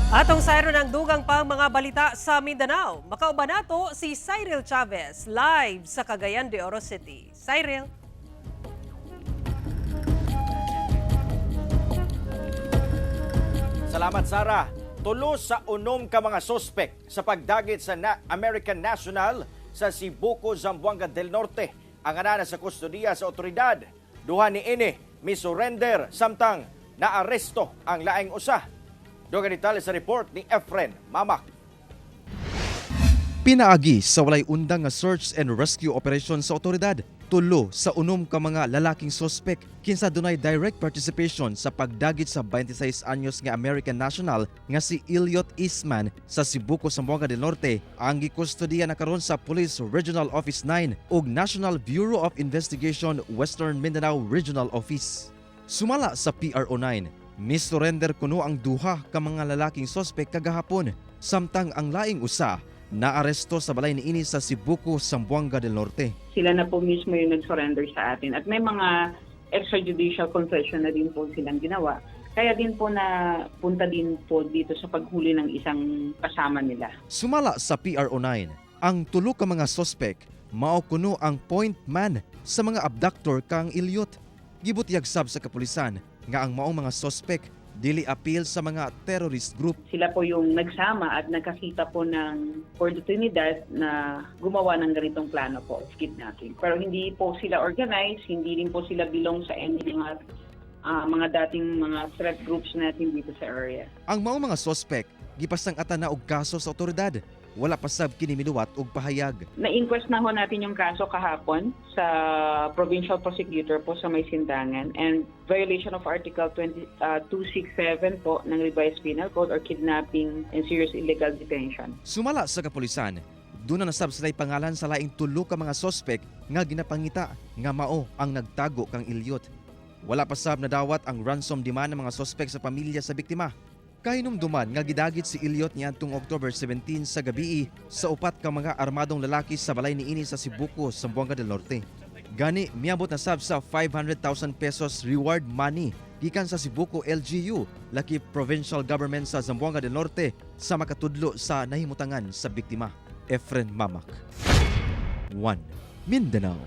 Atong sayro ng dugang pang mga balita sa Mindanao. Makauban nato si Cyril Chavez live sa Cagayan de Oro City. Cyril. Salamat, Sara. Tulo sa 6 ka mga sospek sa pagdagit sa American National sa Sibuco, Zamboanga del Norte ang anana sa kustodiya sa otoridad. Duha ni ini misurrender samtang naaresto ang laing usa. Dugang detalye sa report ni Efren Mamak. Pinaagi sa walay undang nga search and rescue operation sa otoridad, tulo sa 6 ka mga lalaking sospek kinsa dunay direct participation sa pagdagit sa 26 anyos nga American national nga si Elliot Eastman sa Sibuco, Zamboanga del Norte ang gikustodiya na karon sa Police Regional Office 9 ug National Bureau of Investigation Western Mindanao Regional Office. Sumala sa PRO 9, misurrender kuno ang duha ka mga lalaking sospek kagahapon, samtang ang laing usa naaresto sa balay niini sa Sibuco, Zamboanga del Norte. Sila na po mismo yung nag-surrender sa atin. At may mga extrajudicial confession na din po silang ginawa. Kaya din po na punta din po dito sa paghuli ng isang kasama nila. Sumala sa PRO 9, ang tulo ka mga sospek mao kuno ang point man sa mga abductor kang Elliot. Gibutyag sab sa kapulisan nga ang maong mga sospek dili apil sa mga terrorist group. Sila po yung nagsama at nagkakita po ng oportunidad na gumawa ng ganitong plano po of kidnapping. Pero hindi po sila organized, hindi rin po sila belong sa any mga dating mga threat groups natin dito sa area. Ang maong mga sospek gipasang-atan na og kaso sa otoridad. Wala pa sab kini miluwat og pahayag. Na-inquest na ho natin yung kaso kahapon sa provincial prosecutor po sa may Sindangan and violation of Article 20, 267 po ng Revised Penal Code or kidnapping and serious illegal detention. Sumala sa kapulisan, doon na nasab sila'y pangalan sa laing tulo ka mga sospek nga ginapangita nga mao ang nagtago kang Elliot. Wala pa sab nadawat ang ransom demand ng mga sospek sa pamilya sa biktima. Kahinumduman nga gidagit si Elliot niadtong October 17 sa gabii sa upat ka mga armadong lalaki sa balay niini sa Sibuco, Zamboanga del Norte. Gani miabot na sab sa 500,000 pesos reward money gikan sa Sibuco LGU, laki provincial government sa Zamboanga del Norte sa makatudlo sa nahimutangan sa biktima. Efren Mamak. 1. Mindanao.